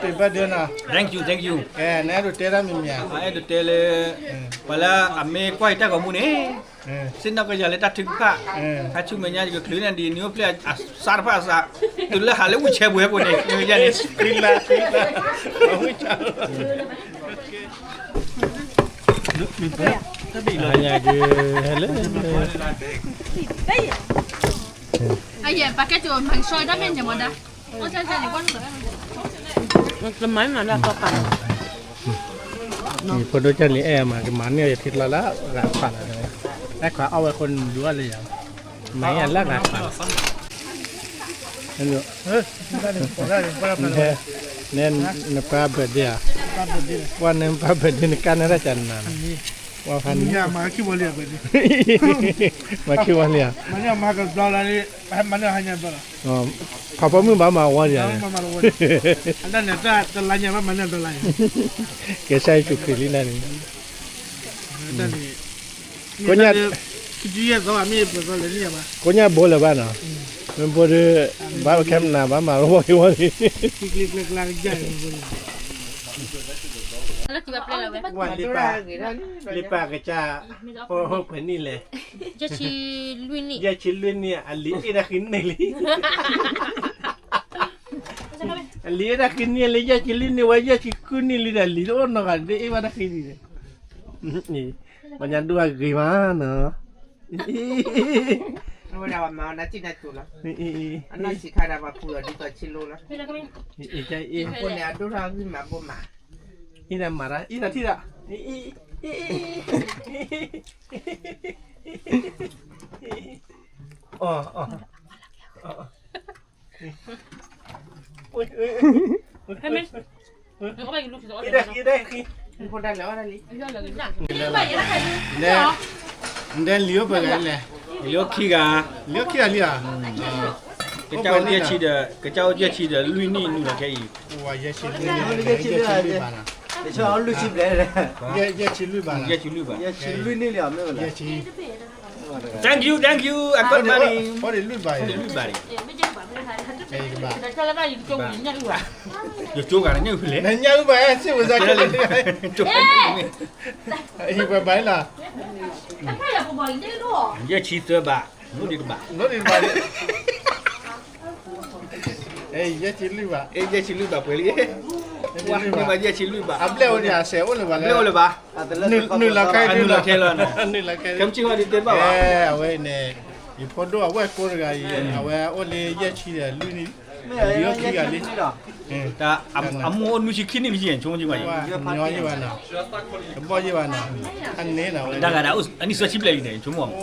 Happy birthday နီၤ. Thank you, thank you. ကဲ နအဲၣ်ဒိးတဲတၢ်မံၤမံၤဧါ. အဲၣ်ဒိးတဲလၢ ပှၤလၢအမ့ၢ်ကွၢ်ယတၢ်ဂီၤမူန့ၣ် စ့ၢ်နီၣ်ကယၤလၢတၢ်ထုကဖၣ် ခါဆူမဲာ်ညါယကချုးန့ၢ်ဒ်နံၤအိၣ်ဖျဲၣ်အစၢ်တဖၣ်အစး တုၤလၢဟးလၢဝံၣ်ဆဲပူၤဟဲပူၤန့ၣ် ယန့ၣ် ဟဲလၢ အယဲ ပကဲကၠိမၤကဆှီတၢ်မ့ၢ်ညါမီၤဒၣ် ကမၤနၤလၢအသီပာ် ဖိဒိၣ်ကၢ်လံၤအဲၣ်မး ကမၤန့ၢ်ယထံကျါလၢဂၤဖးလီၤ, အဲၣ်ခွါအီၣ်ဝဲဃိနဒုအီၣ်လၢယၤ, မၤယၤလၢဂၤဖးလီၤ, နဲနပၢ် birthday ဧါ, ကွၢ်န့ၣ်ပၢ် birthday နကၢ်န့ၢ်တၢ်ကနၤ, ကွၢ်ဖးန့ၣ်, မၤခံဝဲလံဧါ, မၤခံဝဲလံဧါ, ဖးဖီမုၢ်ဘၣ်မၤဝဲလံဧါ, ကဲစၢ်ယ့ၣ်ၡူးခရံာ်လံနၤန့ၣ်, ကိညၣ်, ကိညၣ်ဘိလၢၤဘၣ်နီၤ, မ့ၢ်ဘိဒုး, ဘၣ်ခဲမနၤ ဘၣ်မၤလီၤဝဲက့ၤဝဲလံ, လံပၢ်ကစၢ်, ဟိၣ်ခွဲးနံၣ်လဲၣ်, ယဲၢ်ဆံလွံၢ်နံၣ်, အလံၤအ့ၣ်တၢ်ဃံန့ၢ်လံ အလံၤအ့ၣ်တၢ်ဃံန့ၢ်လံ ယဲၢ်ဆံလွံၢ်နံၣ်ဝဲ ယဲၢ်ဆံဃုနံၣ်လံဒီး အလံၤတအိၣ်နီတဂၤဒ်အ့ၣ်ဘၣ်တၢ်ဃံန့ၣ်, ပှၤညါဒိၣ်အဂ့ၤမးနီၤ, အဝဲဒၣ်မၤအီၤနၤစံၣ်နၤစိၤလီၤ, အနီၢ်ဆံးခါဒၣ်ပှၤဖုးအီၤဒ်သိးဆံလိလီၤ, အံၤတၢ်အံၤ, အံၤတၢ်မၤတၢ်, အံၤတၢ်ထံၣ်ဒီး, အီၤ, နတဲလံာ်အိၣ်ပှဲၤဂၤလဲၣ်, လံာ်အိၣ်ခံဂၤ, လံာ်အိၣ်ခံဂၤ, ကစၢ်အိၣ်ယဲၢ်ဆံဒီး, ကစၢ်အိၣ်ယဲၢ်ဆံဒီးလွံၢ်နံၣ်နုာ်လီၤခဲအံၤ, ယဲၢ်ဆံလွံၢ်နံၣ်, ယဲၢ်ဆံလွံၢ်ဘၣ်, ယဲၢ်ဆံလွံၢ်နံၣ်လံ, ယဲၢ်ဆံ Thank you, thank you, I got money. လွံၢ်ဘၣ်, လွံၢ်ဘၣ်, ယကၠိဂၤနညၣ်အုၣ်လဲၣ်, နညၣ်အုၣ်ဘၣ်, စ့ၢ်ဝဲစ့ၢ်, ယဘၣ်လီၤ, ယဲၢ်ဆံသၢဘၣ်, နိဒံးတဘၣ်, ယဲၢ်ဆံလွံၢ်ဘၣ်, ယဲၢ်ဆံလွံၢ်ဘၣ်ပှဲၤလံ, ယဲၢ်ဆံလွံၢ်ဘၣ်, အဘျဲၣ်အိၣ်န့ၣ် အစဲးအိၣ်လၢၤဘၣ်, အဘျဲၣ်အိၣ်လၢၤဘၣ်, နုာ်လီၤခဲလီၤ, နုာ်လီၤခဲလီၤ, ကဲမ့ၢ်ကီဒ်တဲဘၣ်ဘၣ်, အဝဲန့ၣ်, ယဖိဒိၣ်အဝဲၢ်ကိးတဂၤအံၤ, အဝဲအိၣ်လၢယဲၢ်ဆံဒီးလွံၢ်နံၣ်, လံာ်အိၣ်ခံဂၤလံ, အမိၢ်အိၣ်နွံဆံခံနံၣ်လံ, ဆိကမိၣ်က့ၤဘၣ်, ညီယ့ၢ်ဘၣ်နီၤ, တဘီၣ်ယ့ၢ်ဘၣ်နီၤ, အန့ၣ်နီၤ, တၢ်ဂၤဒၣ်အနံၣ်သၢဆံဘျဲၣ်လံန့ၣ် ဆိကမိၣ်, ကဲ,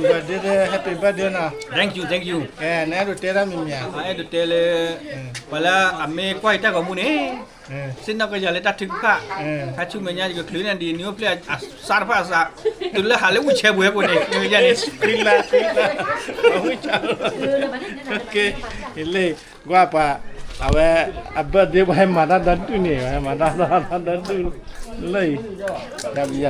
ဘၣ်ဒ့ happy birthday နီၤ, thank you, thank you, ကဲ နအဲၣ်ဒိးတဲတၢ်မံၤမံၤဧါ, အဲၣ်ဒိးတဲလၢ, ပှၤလၢအမ့ၢ်ကွၢ်ယတၢ်ဂီၤမူန့ၣ်, စ့ၢ်နီၣ်ကယၤလၢတၢ်ထုကဖၣ်, ခါဆူမဲာ်ညါ ယကချုးန့ၢ်ဒ်နံၤအိၣ်ဖျဲၣ်အစၢ်တဖၣ်အစး, တုၤလၢဟးလၢဝံၣ်ဆဲပူၤဟဲပူၤန့ၣ်, ယန့ၣ်, ဝံၣ်ဆဲ, ကဲ, လံ, ကွၢ်ပှၤ, အဝဲ, အ birthday ပှၤဟဲမၤတၢ်ဒီဒူၣ်န့ၣ် ပှၤဟဲမၤတၢ်ဒီဒူၣ်, လၢအံၤ, တၢ်ပယီၤ